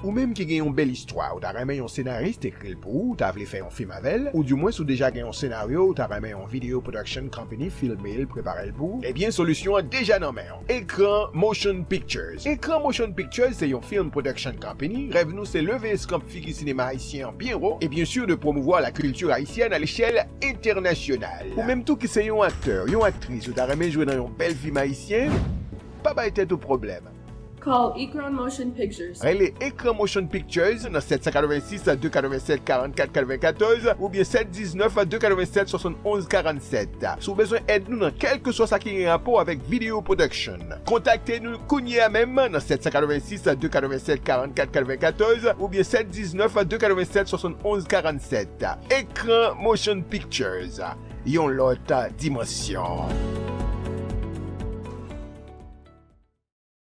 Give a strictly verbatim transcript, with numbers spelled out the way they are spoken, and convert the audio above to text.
Ou menm ki gen yon bèl istwa, ou ta renmen yon senaris ekri l pou ou, ou ta vle fè yon fim avè l, ou dimwens ou deja gen yon senaryo, ou ta renmen yon video production company filme l, prepare l pou ou, ebyen solisyon an deja nan men w. Ekran Motion Pictures. Ekran Motion Pictures se yon film production company. Rèv nou se leve eskanp figi sinema ayisyen an byen wo e byen sur de promouvoir la culture haïtienne à l'échelle internationale. Ou menm tou ki se yon aktè, yon aktris, ou ta renmen jwe nan yon bèl fim ayisyen, pa bay tèt ou pwoblèm. Call Ekran Motion Pictures. Rele Ekran Motion Pictures nan sèt san katrevensis de katrevennsèt karannkat katrevenkatòz oubyen sèt diznèf de katrevennsèt swasann onz karannsèt. Si w bezwen èd nou nan kèlkeswa sa ki gen rapò avèk video production, kontakte nou kounye a menm nan sèt san katrevensis de katrevennsèt karannkat katrevenkatòz oubyen sèt diznèf de katrevennsèt swasann onz karannsèt. Ekran Motion Pictures, yon lòt dimansyon.